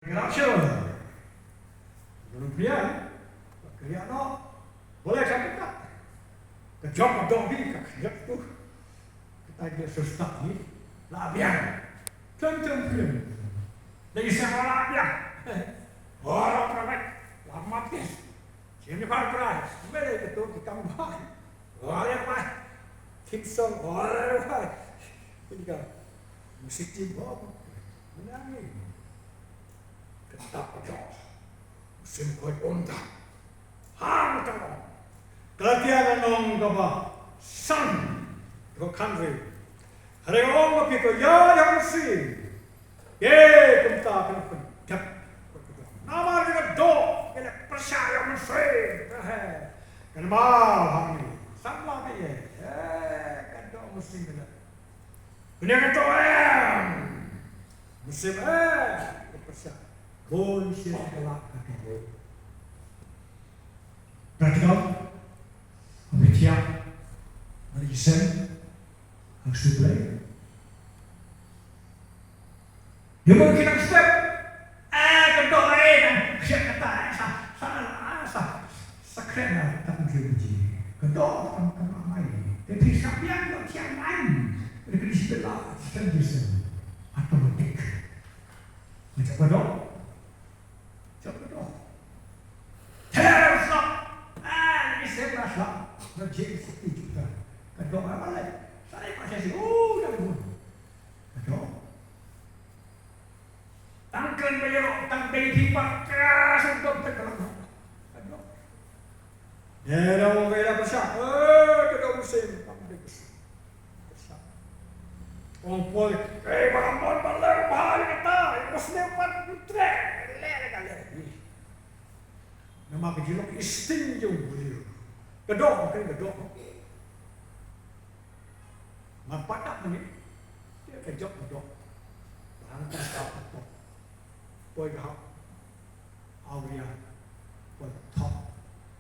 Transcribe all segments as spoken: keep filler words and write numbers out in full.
Ka rapture. Ka long pria. Ka ria no. Boleh ka buka. Ka jop ka dong di ka khriat tu. Ka tai ka sustak ni. La biang. Tum tum film. Lagi sama la biang. Orang ramai. Lama tis. Jennifer Price, mele ka tu ki kam bai. Ore bai. Theme song, ore bai. Pun ka musik ti bom. Menang ni. Ka tap ka jop. Sim koi um ta. Hang ta. Ka tiang nong ka ba. San. Ko country. Hare ong ka pi ko ya ya si. Ye, kumta pynpyndep. Namar ka doh, ka la pyrshah ïa u mynsiem. Ka namar hangne. Samla ka ye. Eh, ka doh mynsiem ka la. Kane ka doh em. Mynsiem em. Ka pyrshah. Bun sien ka la ka doh. Practical. Ka pyrshah. Ka mynsiem. Ka shu Blei. Ïa, ba ki nang step. Eh, ka doh, eh, nang siap kata, eh, sa, sa, sa, sa kren na, tak mungkin uji. Ka doh, tak, tak mai. Tapi siap yang doh, siap main. Dia kena siap lah, siap dia. Automatic. Macam ka doh. Siap ka doh. Terus lah. Ah, ini siap lah, siap. Macam siap juga. Ka doh apa lagi? Saya masih sih, oh, dah. Ka doh. Tang kren ba ïaroh, tang dei phi pat ka sngewdon te ka long. Ka doh. Dei da ong ba ïa pyrshah. Eh, ka doh mynsiem, tang dei pyrshah. Pyrshah. Ong Paul, eh, ba mon ba leh ba ïa kata, ïa ba sniew pat treh, leh da ka leh. Namar ka jinglong isting jong u briew. Ka doh, ka doh. Nga pat ap mynne, te ka jop ka doh. Ba hangta ka pop. Poi ka hap. Awria. Poi thok.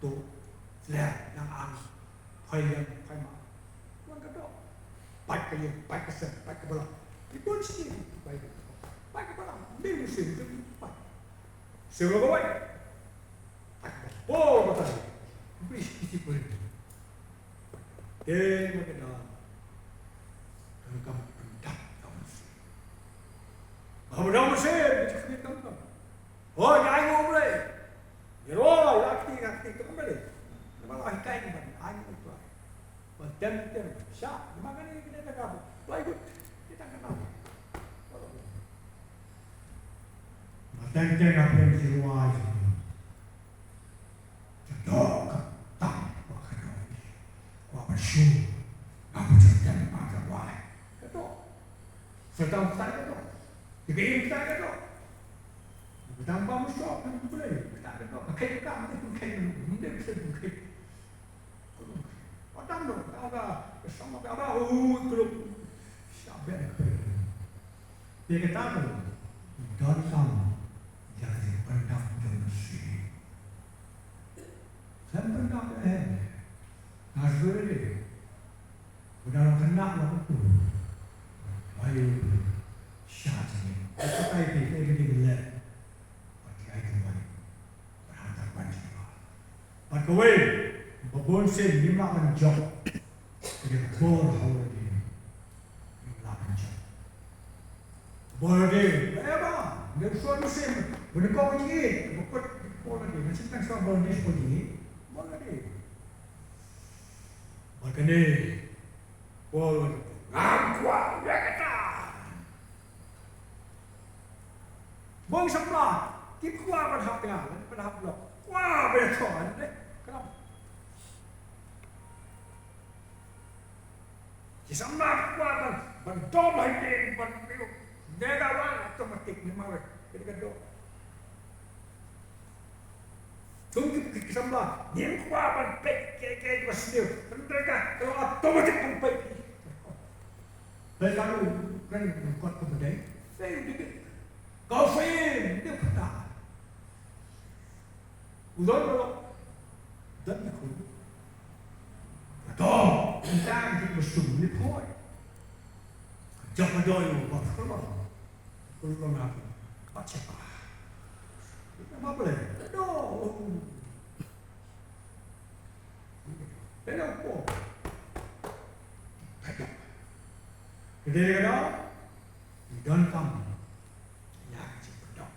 Tu. Fler. Nang ang. Poi liang. Poi ma. Wan ka doh. Pat ka liang. Pat ka sem. Pat ka balang. Ki pun sini. Pat ka balang. Pat ka balang. Ni mesti. Pat. Sila kawai. Pat ka balang. Oh, batai. Beri sisi pun. Te ma ka dang donkam pyndap ka mynsiem. Ba ka dang mynsiem ka jingkhmih donkam. Hooid, ai nguh U Blei. Ïaroh ïa kti ka kti donkam Blei. Namar la hikai ka ban ai nguh U Blei. Ban tem tem sha namar kane kane ka ka Blei gut. Kita ka na. Ban tem tem ka pyn jiwa. Ka doh ka tam ba ka doh. Kwah ban shu. Nga pynjah tem ba ka wai. Ka doh. Sa tam kata ka doh. Ka im kata ka doh. Ka tam ba mu shop ka Blei kata ka doh. Ka khei ka kam te pun khei mu. Mu te pun khei. Ka tam doh. Ka ka sama ka ba u klub. Sha ben ka. Te kata ka doh. Donkam. Ïa ka jingpyndap jong ka mynsiem. Lem pyndap eh. Nga shu ri. Uda la khynnah la kyntu. Wai u sha jingim. Katai phi kaei phi dei ban leh. Bad ki ai jingwai. Bad hantar ban jingim. Bad kawei. Ba bun sien ngim lah ban jop. Ka dei ka bor ha u lade. Ngim lah ban jop. Bor lade. Ba ïa ba. Ngim shu mynsiem. Ba nyngkong jingim. Ba kut bor lade. Mynsiem tang shu bor lade shu jingim. Bor lade. Bad kane, Paul, ngam kwah ïa kata. Bun samla, kim kwah ban hap ïa, ban hap lok. Kwah ban ïathoh, ane, kynmaw. Ki samla kwah ban, ban dom ha ïing, ban, ne da wan automatic ne ma, kane ka dom. Kum ki, ki, ki samla, ngim kwah ban peit kiei kiei kiba sniew. Hynrei ka, ka long automatic ban peit. Peit ka ruh, kren kot kaba dei. Peit u dei. Ka u Fim, dei u kata. U don ba long. Don ki khun. Ka dom, tang ki ba sum ni phoi. Ka jop ka doi u ba ka long. Ka long ha ka. Ba check ba. Ma Blei. No. Te na ko. Te na, donkam ïa ka jingpyndong.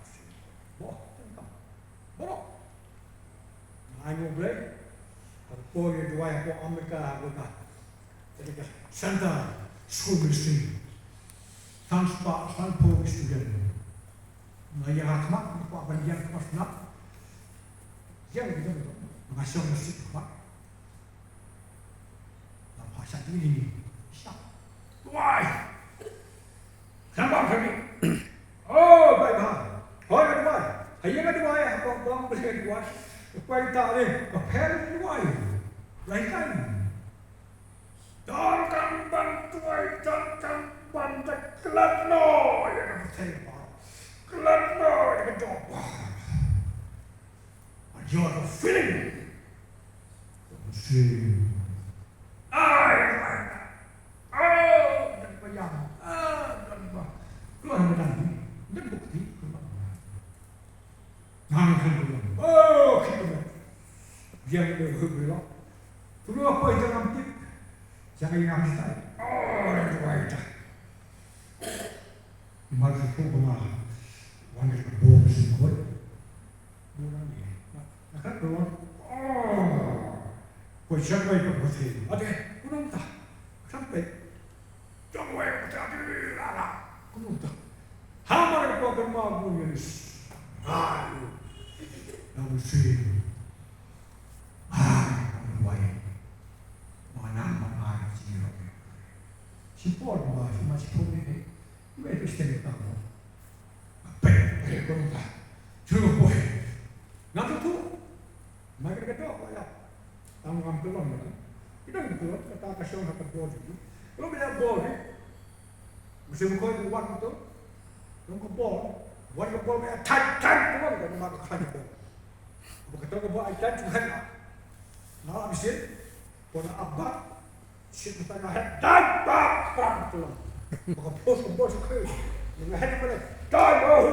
Mo, donkam. Mo. Ai mo Blei. Hapoh ïa duwai hapoh America, hapoh ka. Te ka Center School Ministry. Tang spah, tang phew student. Nga ïa ka khmat, nga kwah ban ïa ka khmat. Ïa ka khmat. Nga shong na sik khmat. Nga phah shah dih dih. Shah. Duwai. Sambang kami. Oh, bai ba. Hoi ka duwai. Hai ïa ka duwai, ha kong kong beli ka duwai. Kwai ta ni, ka pher duwai. Lai kai. Donkam ban duwai, donkam ban da klet noh ïa ka pyrthei ba. Klet noh ïa ka doh ba. And you're the feeling. Ai, ai, ai. Oh, dan bayang. Ah, dan ba. Keluar dengan ni. Dan bukti. Nang kan keluar. Oh, kita. Dia yang berhubung. Keluar apa itu nanti? Jangan yang kita. Oh, itu aja. Mar ka phuh ba nga wan ka bor ka sngewkhuid. Bor nang ïa. Na ka bor. Oh. Ko shak bai ka bor thei. Ade, ko nang ta. Shak bai. Jong bai ka ta di la la. Ko nang ta. Ha mar ka ko kan ma bu ïa ni. Ai. Na bu si. Ai, ka bor bai. Ma nang ma ai ka chi ro. Shi por ma shi ma shi por ni. Iba ïa phi stem ïa ka mo. Peit, peit, ko nongta. Shu poi. Ngam shu tuh. Mai ka doh, ko ïa. Tang ngam kyllon ka. Ki dang kyllon, kata ka shong ha ka bor jong ki. Lo ba ïa bor ni. Mesti mukoi wan tu. Long ka bor. Wan ka bor ba ïa thait, thait, kyllon ka ma ka khlaiñ ka bor. Ba kata ka bor ai thait, thait. Nga la bisin. Ko na ap bak, shit, mynta nga het, dai bak, krang, tlang. Ba ka pos ka bos ka. Nga het mynta, dai bak.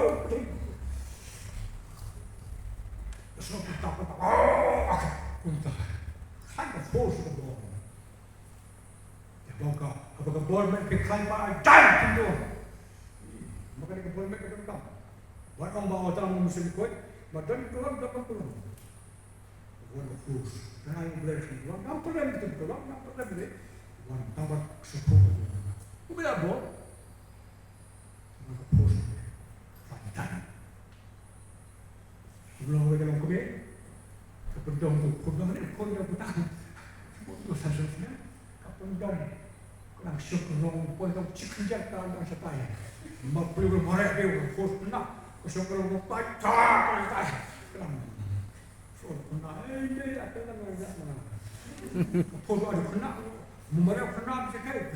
Sngap mynta, oh, okay. Mynta. Khlaiñ ka pos ka bos. Ïa ba ka, ba ka bos mynta khlaiñ ba, dai, tindor. Mynta ka bos mynta ka dang dang. Wan ong ba, oh, tang, mynsiem khuid. Ba dang tlang, dang tlang. Wan ka pos. Nga ïa Blei ka Blei. Ngam pyrlem tu, ngam pyrlem Blei. Wan tang ba ka pos. Kumba ïa bor. Wan ka pos. Fantan. Kumba long ka long kumba. Ka pyndong tu, pyndong ni, pyndong tu tang. Pyndong tu san san sien. Ka pyndong. Nang shuk nong poi tong chik khyndiat ka nang shatai. Ma pli ru mare pli ru pos na. Ka shuk nong pai ta ta ta. Nang. Pos na, eh, eh, ata nang nang nang. Pos adu kena. Mare kena bisa kai.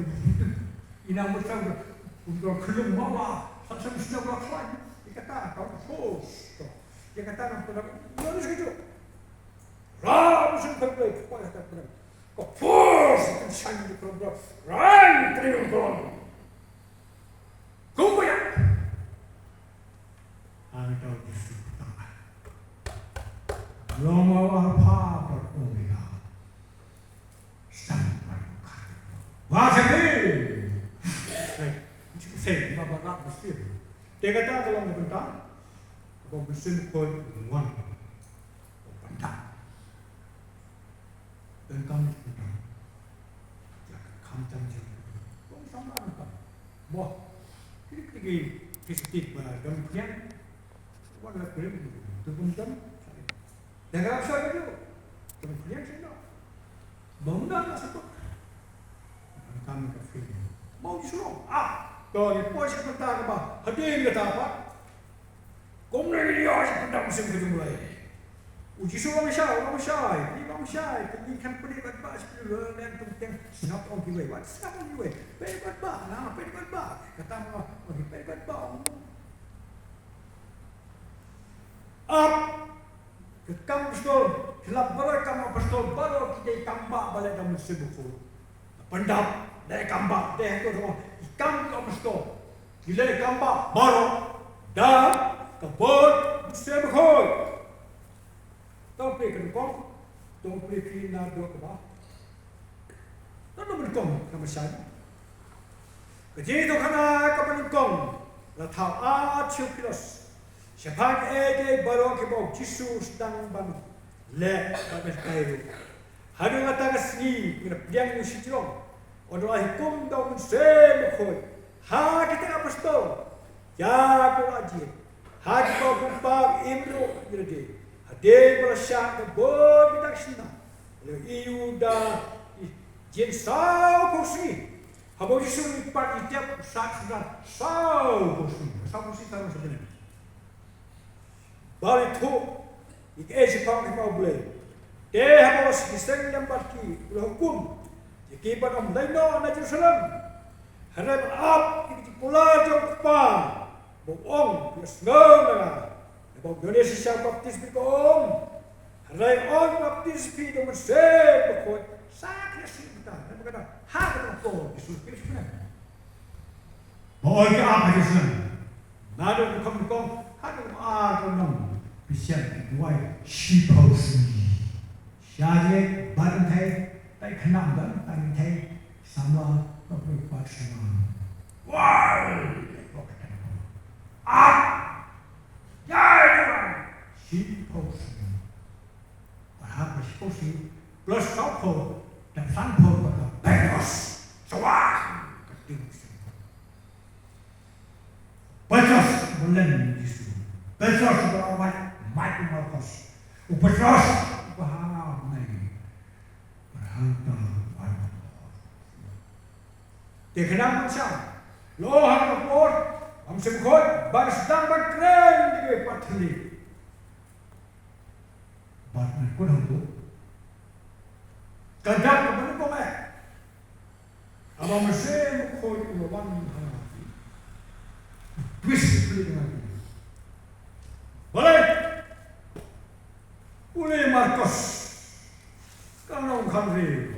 Ina masa adu kena ma wa. Sa sa mesti adu kena. Ika ta ta pos. Ika ta nang pernah. Nang sekejap. Ram sing terbaik. Pos ta pernah. Ka pos kan shang di pos. Ram terima pos. Kumba ïa. Ang tau Jisu ta. Long ma wa pa pa kumba ïa. Sang pa ka. Wa sa ni. Sai, sai ma ba ka mesti. Te kata ka long bynta. Ba mesti ko wan. Bynta. Donkam ïa ka khamtam jong u. Kong sam la donkam. Mo. Kiti kiti ki stik ba dang pynïang. Wan la pynïang. Tu pun jam. Dang rap sa ka ju. Dang pynïang sino. Ba unda la sa put. Donkam ïa ka film. Mo ju suno. Ah. To ni poi sa pynta ka ba. Hadien ka ta pa. Kumne ngi ïoh shapdang mynsiem ka jong U Blei. U Jisu u ong shai, u ong shai, phi ong shai, phi ngi khan pynïaid bad bah, phi leh leng tymteng, sngap ong kiwei, wat sngap ong kiwei, pynïaid bad bah, na pynïaid bad bah, kata ma ong pynïaid bad bah. Ap, ka kam apostol, ki lap baroh kam apostol, baroh ki dei kam bah ba leh da Mynsiem Bakhuid. Pyndap, leh kam bah, dei hato dei ki kam ki apostol. Ki leh kam bah baroh da ka bor Sngewbha khuid. To plie ka nyngkong, to plie phi na doh kaba. To na nyngkong ka mashai. Ka jingïathuhkhana kaba nyngkong, la thaw, A Theophilus, shaphang kiei kiei baroh kiba u Jisu u sdang ban leh bad ban hikai ruh. Haduh kata ka sngi, ngi la pdiang ïa u shajrong. Ynda la hukum da u Mynsiem Bakhuid ha kita ki apostol, ïa kaba la jied, ha kiba u Kpa u im ruh ïa lade. Hadien ba la shah da bun kita ki shyllangïap, la ïohi u da jin sawphew sngi. Haba u Jisu u pat, u tiap, u sah synran sawphew sngi. Sawphew sngi, sawphew sngi. Ba u ïathuh ïa kaei shaphang ka hima U Blei. Te haba la shisien lem bad ki, u la hukum ïa ki ban ym leit noh na Jerusalem. Hynrei ban ap ïa ka jingkular jong U Kpa, ba u ong, phi la sngew na nga. Naba u Ïoannis u baptis bad ka ong, hynrei yn baptis phi da u Mynsiem Bakhuid sa khyndiat sngi mynta. Naba kata, ha kata ka por u Jisu u pynlong. Ba ong ki ap ha Jerusalem. Naduh ka kham nyngkong haduh ka ar ka lynnong, phi shem ki duwai shiphew sngi. Sha jingbatai, tai khnang ban tai tai samla ba phi pat shnong. Wal, ap. Jai Tuhan. Shiphew sngi. Bad ha ka shiphew sngi, plus sawphew, dap sanphew, bad ka Petros, sa wan ka ding sngewbha. Petros ba len Jisu. Petros ba la wad, mait u Malkos. U Petros ba ha nai. Bad hangta u ai. Te khnang ban shai. Lo ha ka por, ym sngewbha ban sdang ban kren ïa ki pathli. Bad ngan kut hangto. Ka dak kaba nyngkong eh, haba u Mynsiem Bakhuid u la wan ha nga, twist phi ïa nga. Balei? U Markos, ka nongkhanrieh.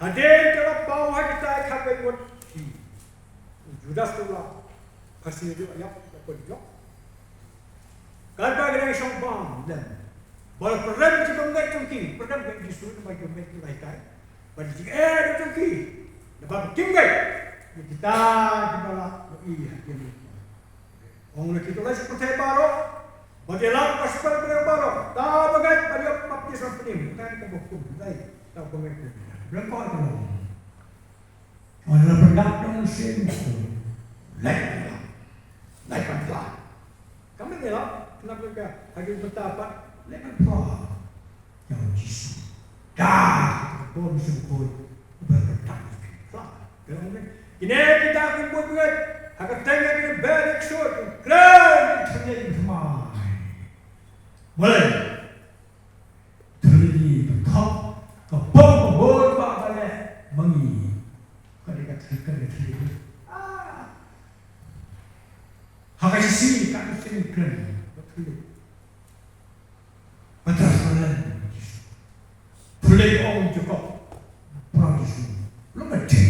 Hadien ba la paw ha kita ki khatwei ngut, u Judas u la phasi ïa u, ïap, la pynjop. Katba ki dang shong bam lem, ba la pynrem ki bymngeit jong ki, pynrem bad Jisu, naba ki bymngeit ki la hikai. Bad ki jingeh jong ki, naba kim ngeit ïa kita kiba la ïohi ha ki. Ong na ki, to leit sha pyrthei baroh, bad ïalap ïa ka shithi baroh, uta uba ngeit bad ïoh baptisma pynïap, uta ka ba hukum, uta uba ngeit. Ong na pyndak dong sien, leit, leit ban phla. Kam leit ïalap, khnang ba ka, ha ki bynta pat, leit ban phla. Ïa u Jisu. Da, ka bor u Mynsiem Bakhuid, u ba pyntak ïa phi. Phla, te ong ne. Kine kita ki bor bangeit, ha ka kyrteng jong u Blei ki ksuid, ki kren, ki kren, ki thymmai. Balei? Three, ka thok, ka pom, ka bor, ba, ba leh ma ngi. Ka dei ka three, ka dei ka three. Ah. Ha ka shi, ka dei ka three, ka dei ka three. Petros ba len Jisu. Philip ong Jakob, para Jisu. Long ka dei.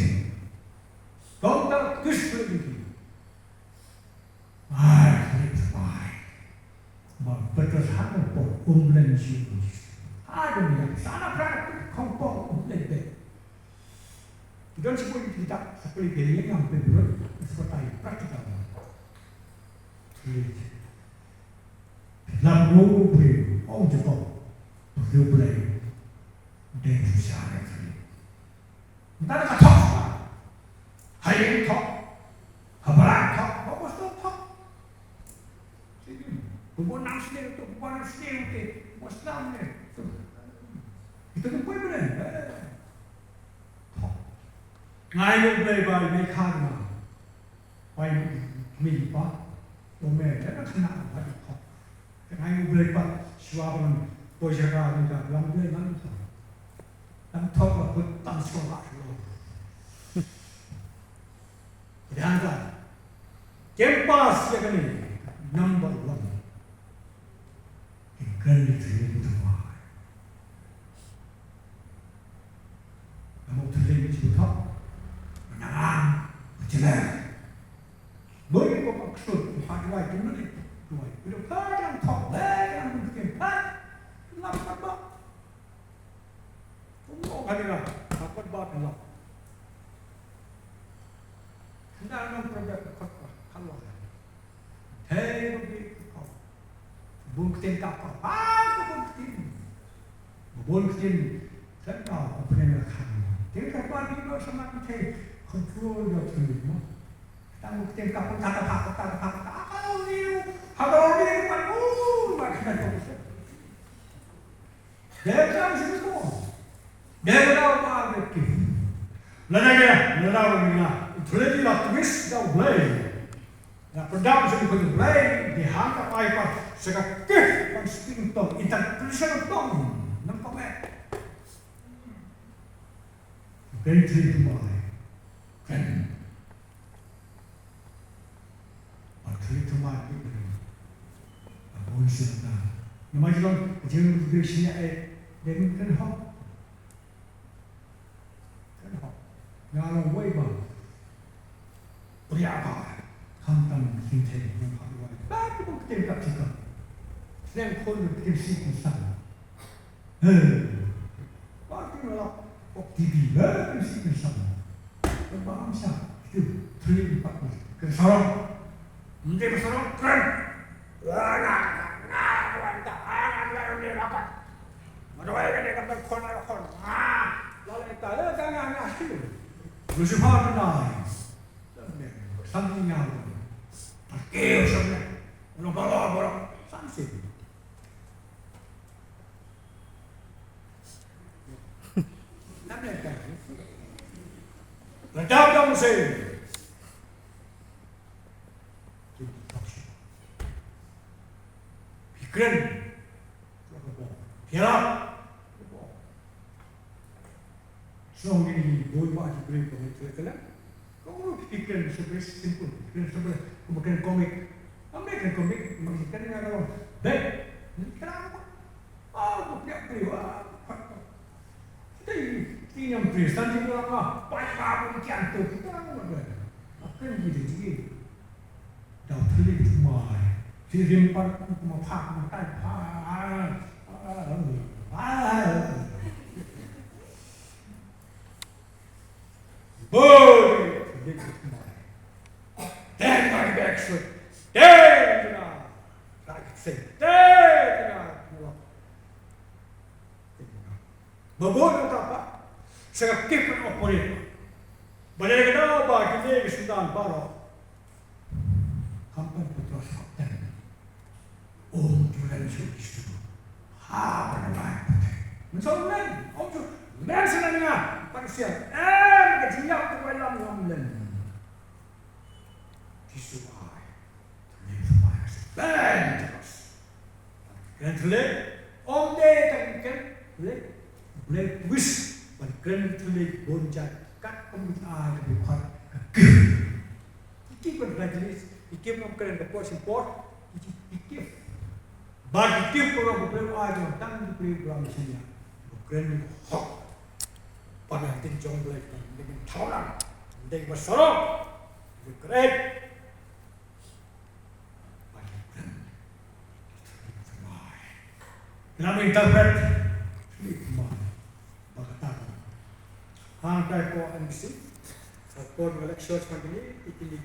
Kong ta kris Philip ki. Ai, Philip ai. Ba Petros ha ka por um len Jisu. Ha dunya, sana pra kong por um len be. Don shi pun kita, sa puli dia yang ampe burut, sa patai practical. Philip. Lam ngu u briew, ong Jakob, u briew Blei, dei u sha ne Philip. Ntan ka thok sha. Ha ïing thok. Ha balang thok. Ha bos thok. Sini. Bubu nang sini tu, bubu nang sini tu, bubu slam ni tu. Kita bubu Blei. Thok. Ngai u Blei ba i mei kha nga. Bai mi pa, u mei, lada khynnah, bai khop. Te ngai u Blei pat, shuwa ban poi jaka, ban ka, ban Blei ban thok. Ban thok la put tang shuwa la shuwa. Te hangta, kem pass ïa kane, number one. Ïa kane te ïa kane. Ka dei ka kot ba pynlong. Hynda nong project ka kot ba ka long. Hei ba bi ka kot. Bun ktien ka kot. Ah, ka bun ktien. Bun ktien. Kan ka ko pynlong ka kot. Te ka kot bi ba sama ki te control da tu mo. Tang bun ktien ka kot, ka kot, ka kot, ka kot. Ka kot ni. Ka kot ni ka kot. Oh, ba ka kot. Dei ka shisha ko. Dei ka daw ba dei ki. Lada ka, lada ka, lada ka. Thylliej la twist da U Blei. La pyndonkam sha U Blei, dei hangta ai pat sha ka gift ban speaking tongue, interpretation of tongue. Nang ko me. Dei thylliej mai. Kan. Ba thylliej thymmai ki briew. Ba bun sien na. Namar jong ka jingbitar sien eh, dei ban kren hok. Kren hok. Nga long wei ba. Pria ba. Khamtam kynthei, nga pha wei. Ba ki bun ktien kap jingkap. Sien khun ktien sih ktien sang. He. Ba ki la pok T V, he, ktien sih ktien sang. Ba am sa, tu, thylliej pat. Kren sarong. Mesti bersarong, kren. Wah, nah, nah, nah, wah, entah, ah, nah, nah, nah, nah, rapat. Madawai kan dia kata khon, khon. Ah, lalu kita, eh, kan, kan, kan. Lucifer kan dah. Sampai nyau. Pakai sampai. Ulang bawa, bawa. Sampai. Lada dang sien. Phi kren. Phi ïarap. Song ini bun ba ki briew ko ngi kren. Ko ngi phi kren sha briew simple. Kren sha briew. Ko kren komik. Am ne kren komik, ma ngi kren nga long. Dei. Ni kren ko. Ah, ko phi briew. Ah, ko. Dei, ki ñiam briew. San di ko ma. Pai ma ko kian tu. Kita ko ma dei. Akan ji dei ji. Dau thylliej thymmai. Ki rim pat kum ma phak ma tai phak. Boi thylliej thymmai. Deng ma ki bek sut. Deng jina. Rai ki seng. Deng jina. Ba bun nangta pat sa ka kip ban operate. Ba dei ka daw ba kine ki synran baroh. Khamtam Petros khamtam. Ym ju len shuh ki shu. Ha, ba dei ba. Mynta ym len, ym ju len shuh na nga. Pat shuh. Eh, ka jingïap ka bai lam ngam len. Ki shu ai. Thylliej thymmai, Pentecost. Kren thylliej, ym dei tang kren thylliej. Blei twist ban kren thylliej bun jait katkum ki ai ka bukhat ka gift. Ki gift ban kren thylliej, ki gift ngam kren ka por shin por, ki gift. Ba ki gift ba Blei ai ka tang ki briew ba lam shin ïa. Ba kren hok. Ba na tin jong Blei ka dei ban thaw lang. Dei ba sarong. Ba kren. Kena interpret. Ba kata. Hangtai ko N B C. Ko lecture company, ikini